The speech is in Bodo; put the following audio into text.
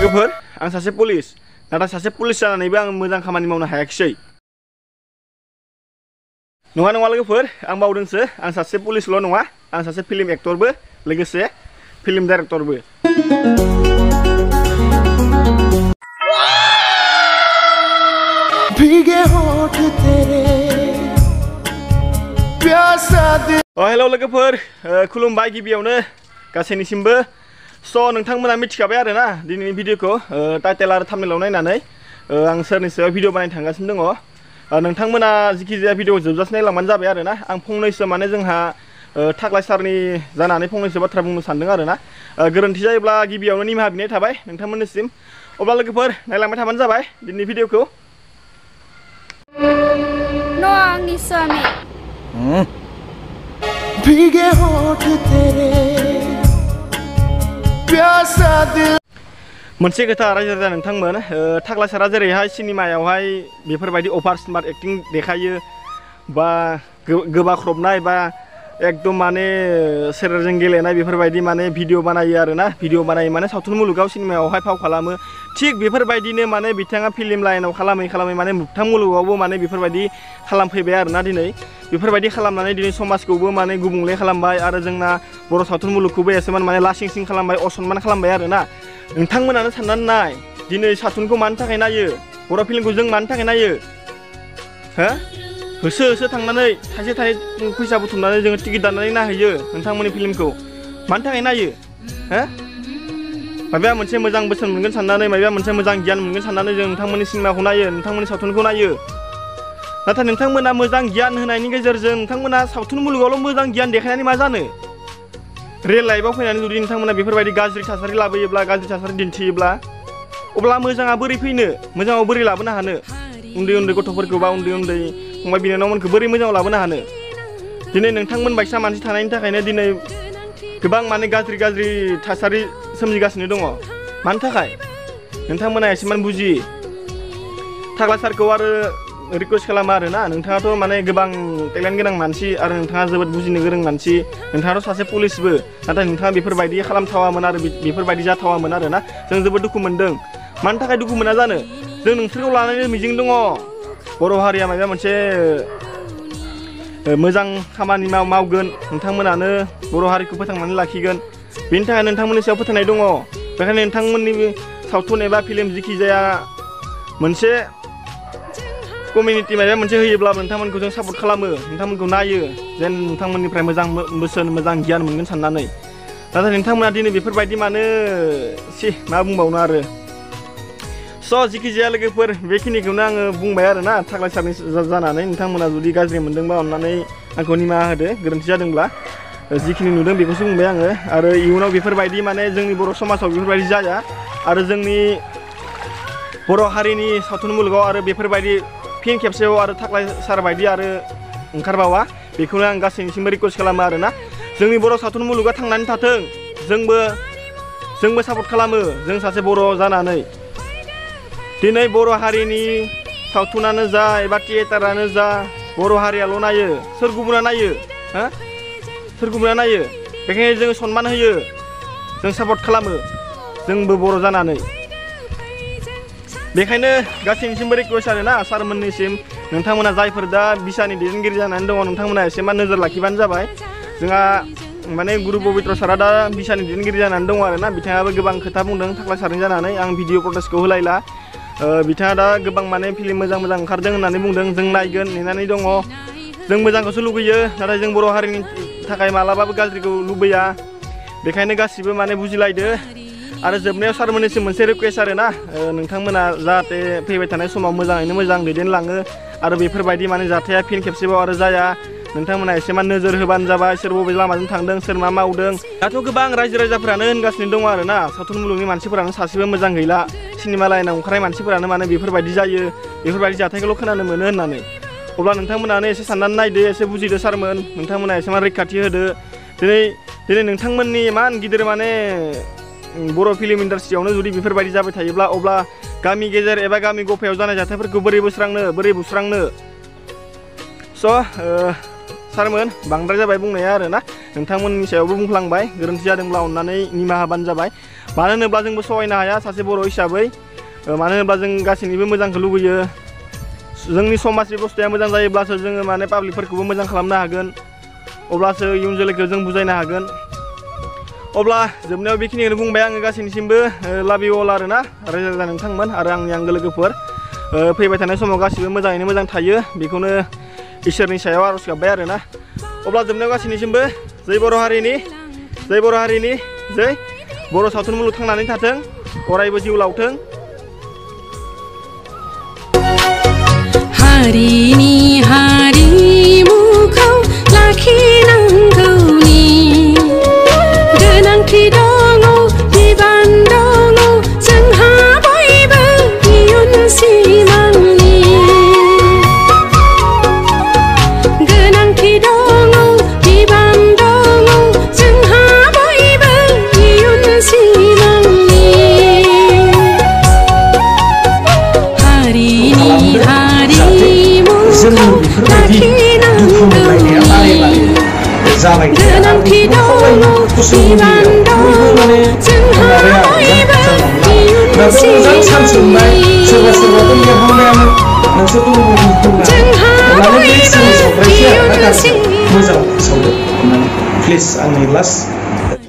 लोगोफोर आं सासे पुलिस नाथाय सासे पुलिस जानानैबो आं मोजां खामानि मावनो हायाखिसै नङा नङा लोगोफोर आं बावदोंसो आं सासे पुलिसल' नङा आं सासे फिल्म एक्टरबो लोगोसे फिल्म डाइरेक्टरबो भीगे होठ तेरे प्यासा दिल हेलौ लोगोफोर खुलुमबाय गिबियावनो गासैनिसिमबो स' नोंथांमोना मिथिखाबाय आरोना दिनैनि भिडिअखौ टाइटेल आरो थाम्बनेलाव नायनानै आं सोरनि सायाव भिडिअ बानायनो थांगासिनो दङ नोंथांमोना जिखि जाया भिडिअ जोबजासे नायलांबानो जाबाय आरोना आं फंनैसो माने जोंहा थाग्लाय सारनि जानानै फंनैसो बाथ्रा बुंनो सानदों आरोना गोरोन्थि जायोब्ला गिबियावनो निमाहा बिनाय थाबाय नोंथांमोननिसिम अब्ला लोगोफोर नायलांबाय थाबानो जाबाय दिनैनि भिडिअखौ न'आ आंनि स्वामी भीगे होठ तेरे प्यासा दिल मोनसे खोथा रायजो राजा नोंथांमोन थाग्लाय सारा जेरैहाय सिनेमायावहाय बेफोरबायदि अभार स्मार्ट एक्टिं देखायो बा गोबाख्रबनाय बा एकदम माने सोरजों गेलेनाय बेफोरबायदि माने भिडिअ बानायो आरोना भिडिअ बानायो माने सावथुन मुलुगाव सिनेमायावहाय फाव खालामो थिग बेफोरबायदिनो माने बिथाङा फिल्म लाइनाव खालामै माने मोगथां मुलुगावबो माने बेफोरबायदि खालामफैबाय आरोना दिनै बेफोरबायदि खालामनानै दिनै समाजखौबो माने गुबुंले खालामबाय आरो जोंना बर' सावथुन मुलुगखौबो एसेमान माने लासिं सिं खालामबाय असनमान खालामबाय आरोना नोंथांमोनानो साननानै नाय दिनै सावथुनखौ मानि थाखाय नायो बर' फिल्मखौ जों मानि थाखाय नायो हो होसो होसो थांनानै थाइसे फैसा बुथुमनानै जोङो टिकेट दाननानै नायहैयो नोंथांमोननि फिल्मखौ मानि थाखाय नायो हो माबा मोनसे मोजां बोसोन मोनगोन साननानै माबा मोनसे मोजां गियान मोनगोन साननानै जों नोंथांमोननि सिनेमाखौ नायो नोंथांमोननि सावथुनखौ नायो नाथाय नोंथांमोना मोजां गियान होनायनि गेजेरजों नोंथांमोना सावथुन मुलुगावल' मोजां गियान देखायनानै मा जानो रियेल लाइफआव फैनानै जुदि नोंथांमोना बेफोरबायदि गाज्रि थासारि लाबोयोब्ला गाज्रि थासारि दिन्थियोब्ला अब्ला मोजाङा बोरै फैनो मोजाङाव बोरै लाबोनो हानो उन्दै उन्दै गथ'फोरखौ बा उन्दै उन्दै फंबाय बिनानावमोनखौ बोरै मोजाङाव लाबोनो हानो दिनै नोंथांमोन बायसा मानसि थानायनि थाखायनो दिनै गोबां माने गाज्रि थासारि सोमजिगासिनो दङ मानि थाखाय नोंथांमोना एसेमान बुजियो थाग्लाय सारखौ आरो रिकुवेस्ट खालामो आरोना नोंथाङाथ' माने गोबां टेलेन्ट गोनां मानसि आरो नोंथाङा जोबोद बुजिनो गोरों मानसि नोंथाङाथ' सासे पुलिसबो नाथाय नोंथाङा बेफोरबायदि खालामथावामोन आरो बेफोरबायदि जाथावामोन आरोना जों जोबोद दुखु मोनदों मानि थाखाय दुखु मोना जानो जों नोंसोरखौ लानानै मिजिं दङ बर' हारिया माबा मोनसे मोजां खामानि मावगोन नोंथांमोनानो बर' हारिखौ फोथांनानै लाखिगोन बेनि थाखाय नोंथांमोननि सायाव फोथायनाय दङ बेखायनो नोंथांमोननि सावथुन एबा फिल्म जिखि जाया मोनसे कमिउनिटि माबा मोनसे होयोब्लाबो नोंथांमोनखौ जों सापर्ट खालामो नोंथांमोनखौ नायो जेन नोंथांमोननिफ्राय मोजां बोसोन मोजां गियान मोनगोन साननानै नाथाय नोंथांमोना दिनै बेफोरबायदि मानो मा बुंबावनो आरो स' जिखि जाया लोगोफोर बेखिनिखौनो आङो बुंबाय आरोना थाग्लाय सारनि जानानै नोंथांमोना जुदि गाज्रि मोनदोंबा अननानै आंखौ निमाहा होदो गोरोन्थि जादोंब्ला जिखिनि नुदों बेखौसो बुंबाय आङो आरो इयुनाव बेफोरबायदि माने जोंनि बर' समाजाव बेफोरबायदि जाया आरो जोंनि बर' हारिनि सावथुन मुलुगाव आरो बेफोरबायदि फिन खेबसेयाव आरो थाग्लाय सार बायदि आरो ओंखारबावा बेखौनो आं गासैनिसिमबो रिकुवेस्ट खालामो आरोना जोंनि बर' सावथुन मुलुगा थांनानै थाथों जोंबो सापर्ट खालामो जों सासे बर' जानानै दिनै बर' हारिनि सावथुनानो जा एबा थियेटारानो जा बर' हारियाल' नायो सोर गुबुना नायो हो सोर गुबुना नायो बेखायनो जों सनमान होयो जों सापर्ट खालामो जोंबो बर' जानानै बेखायनो गासैनिसिमबो रिकुवेस्ट आरोना सारमोननिसिम नोंथांमोना जायफोर दा बिसानि दैदेनगिरि जानानै दङ नोंथांमोना एसेमान नोजोर लाखिबानो जाबाय जोंहा माने गुरु पबित्र सारा दा बिसानि दैदेनगिरि जानानै दङ आरोना बिथाङाबो गोबां खोथा बुंदों थाग्लाय सारनि जानानै आं भिडिअ प्रटेस्टखौ होलायला बिथाङा दा गोबां माने फिल्म मोजां ओंखारदों होननानै बुंदों जों नायगोन नेनानै दङ जों मोजांखौसो लुबैयो नाथाय जों बर' हारिनि थाखाय मालाबाबो गाज्रिखौ लुबैया बेखायनो गासिबो माने बुजिलायदो आरो जोबनायाव सारमोननिसिम मोनसे रिकुवेस्ट आरोना नोंथांमोना जाहाथे फैबाय थानाय समाव मोजाङैनो मोजां दैदेनलाङो आरो बेफोरबायदि माने जाथाया फिन खेबसेबाव आरो जाया नोंथांमोना एसेमान नोजोर होबानो जाबाय सोर बबे लामाजों थांदों सोर मा मावदों दाथ' गोबां रायजो राजाफोरानो होनगासिनो दङ आरोना सावथुन मुलुगनि मानसिफोरानो सासेबो मोजां गैला सिनेमा लाइनाव ओंखारनाय मानसिफोरानो माने बेफोरबायदि जायो बेफोरबायदि जाथायखौल' खोनानो मोनो होननानै अब्ला नोंथांमोनानो एसे साननानै नायदो एसे बुजिदो सारमोन नोंथांमोना एसेमान रैखाथि होदो दिनै नोंथांमोननि इमान गिदिर माने बर' फिल्म इन्डास्ट्रियावनो जुदि बेफोरबायदि जाबाय थायोब्ला अब्ला गामि गेजेर एबा गामि गफायाव जानाय जाथायफोरखौ बोरै बुस्रांनो सारमोन बांद्राय जाबाय बुंनाया आरोना नोंथांमोननि सायावबो बुंफ्लांबाय गोरोन्थि जादोंब्ला अननानै निमाहा होबानो जाबाय मानो होनोब्ला जोंबो सहायनो हाया सासे बर' हिसाबै मानो होनोब्ला जों गासैनिबो मोजांखौ लुबैयो जोंनि समाज बेबस्थाया मोजां जायोब्लासो जोङो माने पाब्लिकफोरखौबो मोजां खालामनो हागोन अब्लासो इयुन जोलैखौ जों बुजायनो हागोन अब्ला जोबनायाव बेखिनिखौनो बुंबाय आङो गासैनिसिमबो लाभ इउ अल आरोना रायजो राजा नोंथांमोन आरो आंनि आंगो लोगोफोर फैबाय थानाय समाव गासिबो मोजाङैनो मोजां थायो बेखौनो इसोरनि सायाव आरज गाबबाय आरोना अब्ला जोबनायाव गासैनिसिमबो जै बर' हारिनि जै बर' सावथुन मुलुग थांनानै थाथों अरायबो जिउ लावथों हारिनि हारिमुखौ लाखिनांगौनि गोनांथि दङ बिबान दङ जोंहा बयबो इयुन सिमांनि गोनांथि दङ बिबान दङ जोंहा बयबो इयुन सिमांनि हारिनि हारिमुखौ लाखिनांगौनि गोनांथि दङ बिबान दङ जोंहा बयबो इयुन सिमांनि जोंहा बयबो इयुन सिमांनि प्लिज आंनि लास्ट